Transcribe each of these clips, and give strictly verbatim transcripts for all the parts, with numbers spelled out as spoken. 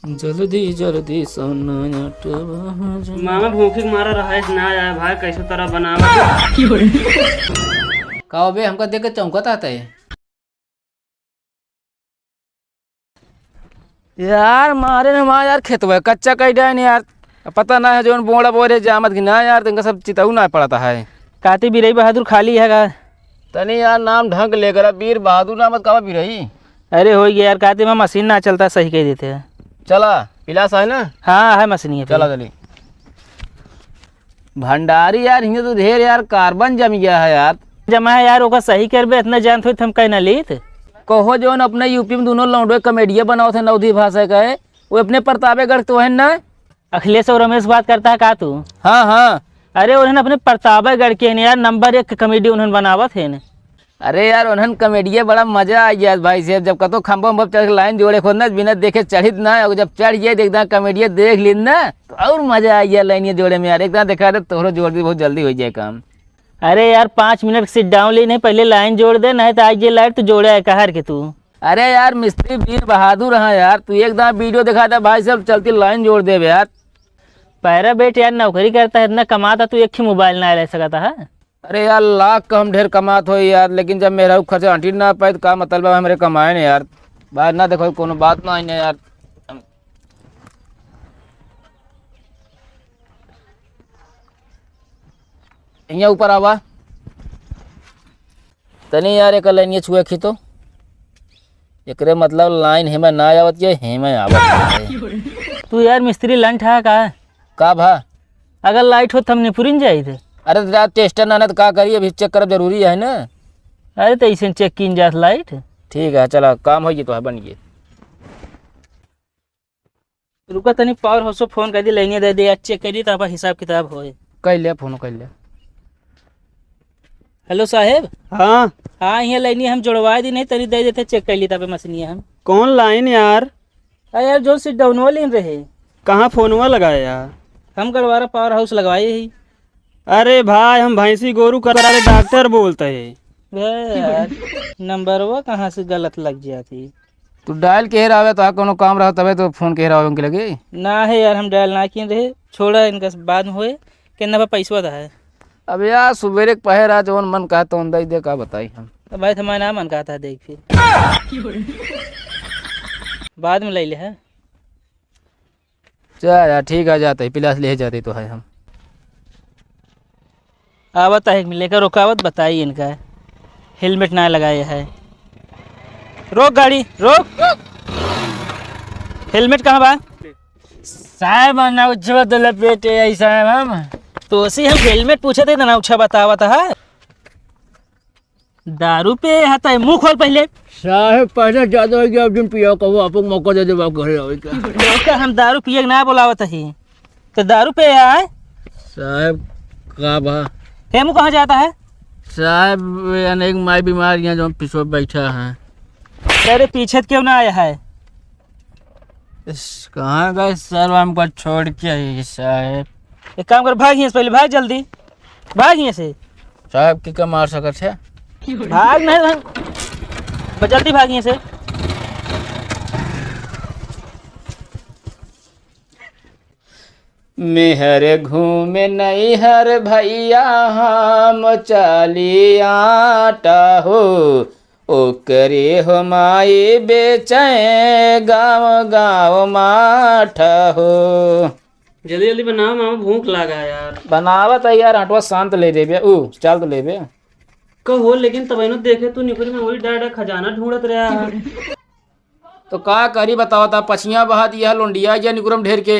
जल्दी जल्दी सोना अटवा जा। मामा भूखी के मारा रहा है, ना आया भाई, कैसे तरह बनावा। का बे, हमका देख के चौंकत आता है? यार, मारे न हमार यार खेतवा कच्चा कई डाइन यार। अब पता ना है जौन बोड़ा बोरे जामत कि ना यार, तिनका सब चितऊ ना पड़ता है। काती बिरई बहादुर खाली है का? तनी यार नाम ढंग लेकर, अब वीर बहादुर नाम का बिरई। अरे हो गया यार, काती में मशीन ना चलता, सही कह देते हैं। चला, पिलास है ना? हाँ, है मशीन ये पे। चला जल्दी। भंडारी यार, हियाँ तो ढेर यार कार्बन जम गया है यार। जमा है यार, ओका सही करबे, इतना जानत होई त हम कह ना लीत। कहो जौन अपने यूपी में दोनों लौंडे कॉमेडिया बनावत है नवधी भाषा का है, वो अपने प्रतापगढ़ तो है ना? अखिलेश और रमेश बात करता है का तू? हाँ, हाँ। अरे उन्हन अपने प्रतापगढ़ के हैं यार, नंबर एक कॉमेडी उन्हन बनावत है। अरे यार, उन्हन कॉमेडिया बड़ा मजा आ गया भाई साहब, जब कतो खंभा उम्भा चढ़ के लाइन जोड़े खोदना, बिना देखे चढ़ित ना, और जब चढ़ गए तो एकदम कॉमेडिया देख लीन ना, तो और मजा आ गया लाइन जोड़े में यार। एकदम देखा दे तोहरो जोड़ दी, बहुत जल्दी हो जाए काम। अरे यार, पाँच मिनट सिट डाउन ली नहीं, पहले लाइन जोड़ दे, नहीं तो आज ये लाइट तो जोड़े है कहर के तू। अरे यार, मिस्त्री वीर बहादुर हाँ यार, तू एकदम वीडियो दिखा दे भाई साहब, चलती लाइन जोड़ देबे यार। पैरा बेट यार, नौकरी करता है, इतना कमाता, तू एक ही मोबाइल ना ले सकता है। अरे यार, लाख का हम ढेर कमात हो यार, लेकिन जब मेहरारू खर्चा अंटी ना पाए तो का मतलब है हमरे कमाए ने यार। बाहर ना देखो, कोनो बात ना आई ना यार। यहाँ ऊपर आवा। तनी यार, एक लाइन ये छुए खी तो। एकरे मतलब लाइन हेमे ना आवत, ये हेमे आवत है। तू यार मिस्त्री लंठ है का? का भा? अगर लाइट हो त हम निपुरिन जाई थे। अरे तो यार टेस्टर ना, ना तो का करी, अभी चेक करब जरूरी है ना। अरे तो ऐसे चेक कीन जात लाइट। ठीक है, चला काम हो गई तो है, बन गई। रुका तनी पावर हाउस फोन कर दी, लाइनिया दे दे, आज चेक कर दी, तब हिसाब किताब होए। कर ले फोन, कर ले। हेलो साहेब। हाँ। हाँ, यहाँ लाइनिया हम जोड़वा दी नहीं, तनी दे देते, चेक कर ली तब मशीनिया हम। कौन लाइन यार? अरे यार, जो सिट डाउनवा लेन रहे। कहाँ फोनवा लगाया यार? हम गड़वारा पावर हाउस लगवाए ही। अरे भाई, हम भैंसी गोरू करा रहे, डॉक्टर बोलते हैं। बे यार, नंबरवा कहाँ से गलत लग जाती? तू डायल केहर आवे, तो कोनो काम रहा तबे तो फोन केहर आवे उनके लगे। ना है यार, हम डायल ना किए रहे, छोड़ा इनका, बाद में होए। कितना बा पैसवा दा है? अब यार, सुबेरे के पहर आ, जौन मन कहा तौन दे दे, का बताई हम। तो भाई, तुम्हारा ना मन कहता है, देख फिर। बाद में ले ले है। चल यार, ठीक आ जाता है, पिलास ले जाते तो है हम। आवत है, एक मिनट लेकर रुकावत, बताई इनका। हेलमेट ना लगाए है। रोक गाड़ी, रोक। हेलमेट कहाँ बा? साहेब, ना उछवा तो लपेटे आई साहेब हम। तो उसी हम हेलमेट पूछे थे, ना उछवा बतावत है। दारू पे हता है, मुंह खोल पहले। साहेब, पहले ज्यादा हो गया, अब दिन पिया कहो, आपको मौका दे दे, आप घरे आवे का। तो हम दारू पिए के ना बोलावत ही, तो दारू पे आए। साहेब, का बा? हेमू कहाँ जाता है? साहेब, अनेक माई बीमार यहाँ जो पीछे बैठा है। तेरे पीछे क्यों ना आया है? इस, कहाँ गए सर, हमको छोड़ के आई साहेब। एक काम कर, भाग यहाँ से पहले, भाग जल्दी, भाग यहाँ से। साहेब की का मार सकत है? भाग नहीं, भाग। बस जल्दी भाग यहाँ से। मेहर घूमे नैहर भैया, हम चाली आटा हो, ओकरे हो माई बेचे गाँव गाँव माठा हो। जल्दी जल्दी बनाओ मामा, भूख लागा है यार। बनावत है यार, आटवा शांत ले देबे, ऊ, चल तो लेबे। कहो, लेकिन तब इन्हों देखे तू निकुरी में वही डाड़ा खजाना ढूंढत रहा है। तो का करी बताओ, ता पछिया बहा दिया है लोंडिया या निकुरम ढेर के।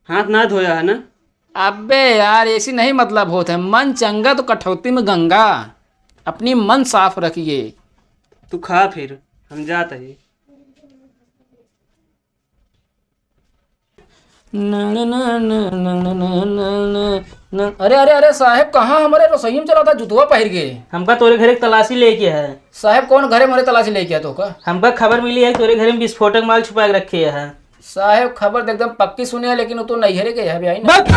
हाथ ना धोया है ना? अबे यार, ऐसी नहीं मतलब होत है, मन चंगा तो कठौती में गंगा, अपनी मन साफ रखिए। तू खा फिर, हम जात ही। न, न, न, न, न, न, न, न, न, न। अरे, अरे, अरे, साहेब, कहाँ हमारे रसोई में चला था, जुतवा पहिर के? हमका तोरे घर एक तलाशी लेके है। साहेब, कौन घरे मोरे तलाशी लेके है तो का? हमका खबर मिली है, तोरे घर में विस्फोटक माल छुपा के रखे है। साहेब, खबर तो एकदम पक्की सुने है, लेकिन वो तो नैहरे के है, अभी आई ना। बस!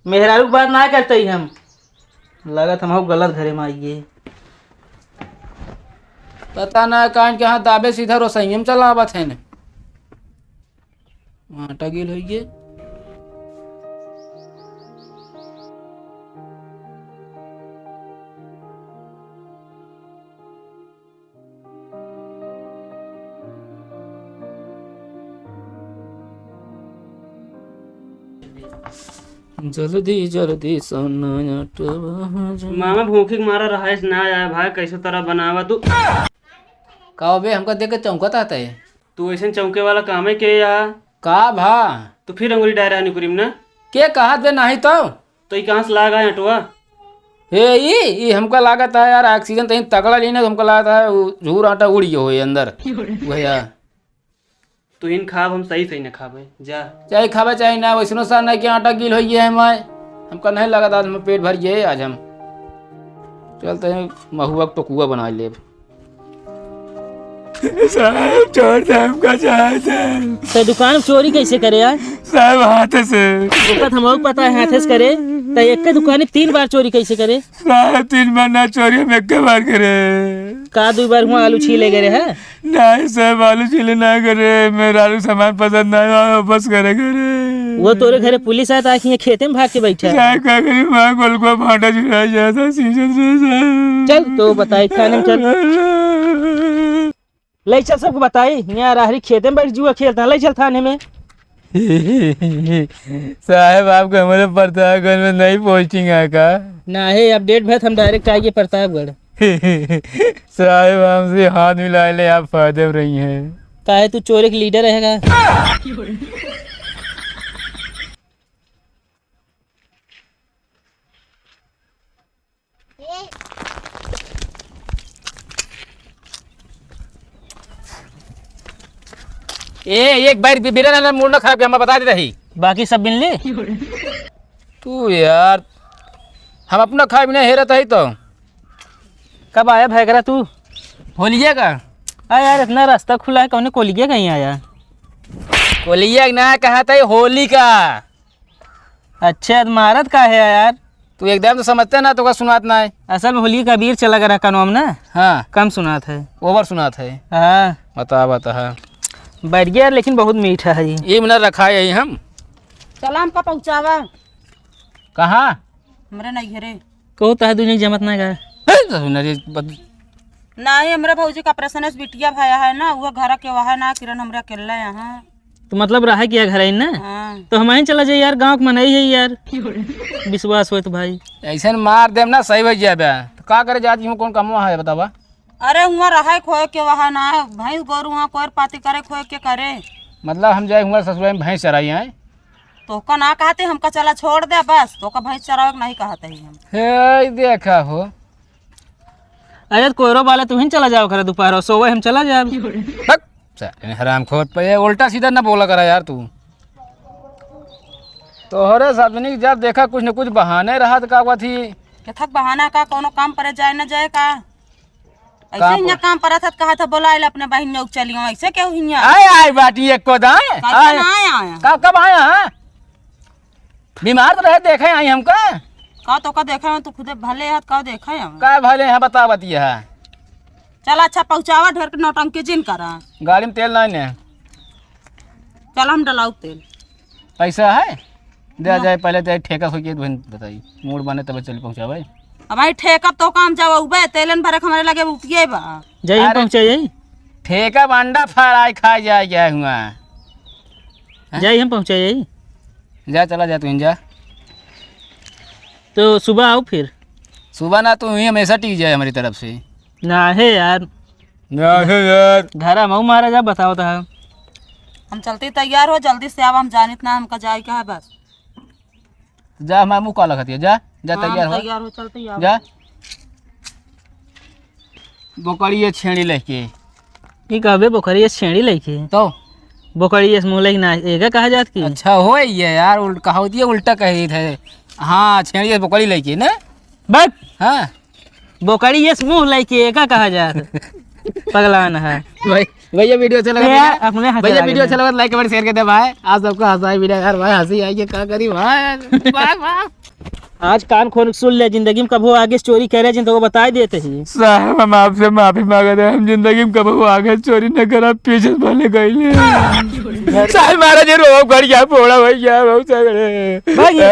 मेहरारू के बात ना करते ही हम। लागत हम गलत घरे में आइए। पता ना कान के हाथ दाबे सीधा रसोइये में चला आवत है ने। आटा गील होइए। जल्दी जल्दी सोना आटा बहा जा। मामा भूखी के मारा रहाइस ना आया भाई, कैसे तरह बनावा तू? का बे, हमका देख के चौंकत हतै? तू ऐसन चौंके वाला कामे के या? का भा? तू फिर अंगुरी डायरा निकुरिम ना? के कहत बे नाही तो? तो ई कहाँ से लाग आए अटवा? हे ई, ई हमका लागत है यार, oxygen तहीं तगड़ा लेने, हमका लागत है उ झूर आटा उड़ गयो होई अंदर। वह यार। तू इन खाब, हम सही सही न खाबे, जा। चाहे खाबे चाहे ना, वैसनो सा नहीं कि आटा गील होई है हमारे। हमका नहीं लगत आज हम पेट भर गए, आज हम चलते हैं महुआ के टोकुआ बना लेब। साहब, छोड़ दे हमका, साहब। तो दुकान में चोरी कैसे करे यार? साहब, हाथे से। ओकर तो हमको पता है, हाथे से करे। तो एक के दुकान में तीन बार चोरी कैसे करे? साहब, तीन बार ना चोरी, हम एक के बार करे। का दो बार हुआ आलू छीले गए है? नहीं साहब, आलू छीले ना करे, मेरा आलू सामान पसंद ना आया, वापस करे करे। वो तोरे घरे पुलिस आया था कि ये खेते में भाग के बैठा है? साहब, का करी, माँ गोलकुआ भाटा छुड़ा जाता, सीजन से साहब। चल, तो बताई, थाने में चल। ले चल, सबको बताई, यहाँ रहरी खेते में बैठ जुआ खेलता, ले चल थाने में। साहब, आपको हमारे प्रतापगढ़ में नई posting है का? ना है, update भैत हम direct आइए प्रतापगढ़। साहब, हमसे हाथ मिला ले, आप फायदे में रही हैं। काहे, तू चोर एक leader रहेगा? ए, एक बार बि-, बिना ना मूड ना खराब किया, हम बता देते ही। बाकी सब बिन ले। तू यार, हम अपना खाए बिना हेरत ही तो। कब आया भैगरा तू? होलिया का? आ यार, इतना रास्ता खुला है, कौन कोलिया कहीं आया? कोलिया ना कहा था, होली का। अच्छा, तो मारत का है यार? तू एकदम तो समझते ना, तो का सुनात ना है। असल में होली का अबीर चला करा कानून ना। हाँ। कम सुनात है। Over सुनात है। हाँ। बता, बता, हाँ। बढ़िया, लेकिन बहुत मीठा है ये। ये मिनट रखा है यही हम। चला हमका पहुँचावा। कहाँ? हमरे नैहरे। कहो, तहा दुनिया जमत ना का? हे, तो सुना रे, बद- नाही, हमरे भौजी का operation से बिटिया भया है ना, वो घर के वहाँ ना, किरण हमरे अकेले यहाँ। तो मतलब रहा किया घर आइन ना? हाँ। तो हम आइन चला जाई यार, गाँव के मनई है यार। विश्वास होए तो भाई। ऐसन मार देम ना, सही हो जाबे। तो का करे जात हूँ, कौन कमवा है बतावा? अरे हुआं रहे खोए के वहाँ ना, भैंस गोरू हुआं कोयर पाती करे खोए के करे। मतलब हम जाए हुआं ससुराल में भैंस चराई आए। तोहका ना कहते, हमका चला छोड़ दे बस, तोहका भैंस चरावे के नहीं कहते ही हम। हे देखा हो। अरे तो कोयरो वाले तू ही चला जाओ करे दोपहर, सोवे हम चला जाब। हट, सारे हरामखोर पे ये उल्टा सीधा ना बोला करा यार तू। तोहरे साथ में जब देखा कुछ न कुछ बहाने रहा तो का हुआ थी? के थक बहाना का, कोनो काम पर जाए न जाए का? ऐसे काम हियाँ पर। काम परत हत, कहा था बोलाइल अपने बहिन लोग चलियो, ऐसे केहू हियाँ? आए, आए बाटी एको दाए। कैसे आए। ना आया, आया? कब, कब आया, हाँ? बीमार तो रहे, देखे आई हमका। का तो का देखे हैं, तू खुदे भले हत, का देखे हैं? का भले हैं, बता बतिया है। चल अच्छा, पहुँचावा, ढेर के नौटंकी जिन करा। गाड़ी में तेल नहीं ने। चल हम डलाऊ तेल। पैसा है? दे आ हाँ। जाए, पहले तो ठेका होके बहन बताई, मूड बने तब चल पहुँचावे। अब भाई ठेका तो काम जावा उबे, तेलन भरे के हमारे लगे रुपये बा। जाइए अरे, पहुँचा जाइए। ठेका बंडा फराई खा जाए गया हुआ। हैं? जाइए हम पहुँचा जाइए। जा, चला जा तू, जा। तो सुबह आओ फिर। सुबह ना, तू ही हमेशा टिक जाए हमारी तरफ से। ना है यार। ना है यार। घर हम मारा जा, बताओ तो। हम चलते तैयार हो, जल्दी से आवा, हम जानित ना हमका जाए का है बस। जा, हमारे मुँह का लगत है, जा, जा हाँ, तैयार हो। तैयार हो, चल तैयार हो। जा। बोकड़िए छेड़ी लेके। ई कहबे बोकड़िए छेड़ी लेके? तो? बोकड़िए से मुँह लेके ना, एगा कहा जात की? अच्छा, हो ये यार, उल्ट-, कहावतिए उल्टा कही थे। हाँ, छेड़ी बोकड़ी लेके ना? बक! हाँ। बोकड़िए से मुँह लेके एका कहा जात। पगलान है। भाई, भैया वीडियो अच्छा लगा भैया, भैया? अपने हंसे भैया लगे वीडियो हैं। अच्छा लगा तो like, comment, share कर दे भाई। आज सबको हंसाई वीडियो यार, भाई हंसी आई है, क्या करी भाई? भाई, भाई। आज कान खोल के सुन ले, जिंदगी में कभो आगे से चोरी करे जिन तो बताई देते ही। साहब, हम आपसे माफी मांगत है, हम जिंदगी में कभो आगे से चोरी न करब, पीछे से भले गइले। साहब, मारा जे रोब कर गया, फोड़ा हो गया, बहुत सगड़े। भाग ये।